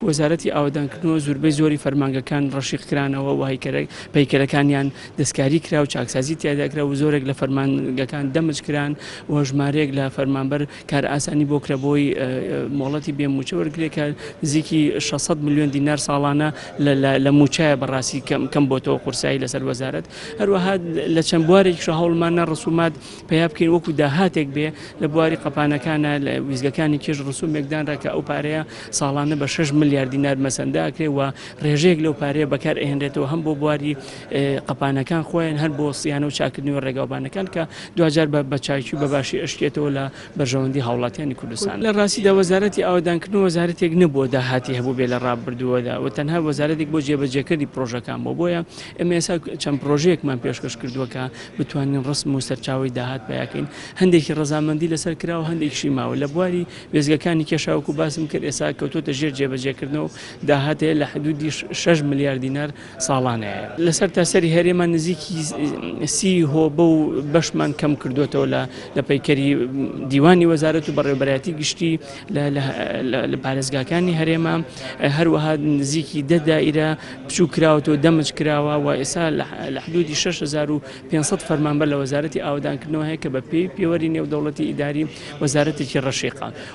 وەزارەتی ئاوەدانکردنەوە زوربەی زۆری فەرمانگەکان ڕەشیق کرانەوە و پەیکەرەکانیان دەستکاری کرا و چاکسازی تیادا کرا و زۆرێک لە فەرمانگەکان دەمج کران و ژمارەیەک لە فەرمانبەر کارئاسانی بۆ کرا بۆی مۆڵەتی بێ مووچە وەرگرێ کە نزیکی 600 ملیۆن دینار ساڵانە لە مووچەیە بەڕاستی کەم بۆتەوە قورسایی لەسەر وەزارەت. هەروەها لە چەند بوارێکیشە هەوڵمان نا ڕسومات پەیا بکەین وەکو داهاتێک بێ لە بواری قەپانەکانە لە ویزگەکانی کێش ڕسومێک دانرا کە ئەو پارەیە ساڵانە بە 6 ملیار دینار مەسەندە ئەکرێ و ڕێژەیەک لەو پارەیە بەکار ئەهێنرێتەوە هەم بۆ بواری قەپانەکان خۆیان هەر بۆ سیانە و چاکردنەوەی ڕێگاوبانەکان کە دواجار بە چاکی و بە باشی ئەشکێتەوە لە بەرژەوەندی هاوڵاتیانی کوردستان. لە ڕاستیدا وەزارەتی ئاوەدانکردنەوە وەزارەتێک نەبووە داهاتی هەبووبێ لە ڕابردووەدا و تەنها وەزارەتێک بۆ جێبەجێکردی پڕۆژەکان بووە، بۆیە ئێمە ئێستا چەند پڕۆژەیەکمان پێشکەش کردووە کە بتوانین ڕەسم و سەرچاوەی داهات پەیاکەین، هەندێکی ڕەزامەندی لەسەر کراوە هەندێکیشی ماوە. لە بواری وێستگەکانی کێشا وەکو باسم کرد ئێستا کەوتۆتە ژێر جێبەجێکردنەوە و داهات هەیە لە حدودی 6 ملیار دینار ساڵانەیە. لە سەرتاسەری هەرێمان نزیکی 30 هۆبە و بەشمان کەم کردووەتەوە لە پەیکەری دیوانی وەزارەت و بەڕێوەبەرایەتی گشتی لە پارێزگاکانی هەرێمە، هەروەها نزیکی 10 دائیرە بچووک کراوەتەوە، دەمج کراوە و ئێستا لە حدودی 6500 فەرمانبەر لە وەزارەتی ئاوەدانکردنەوە هەیە کە بە پێی پێوەری نێودەوڵەتی ئیداری وەزارەتێکی ڕەشیقە.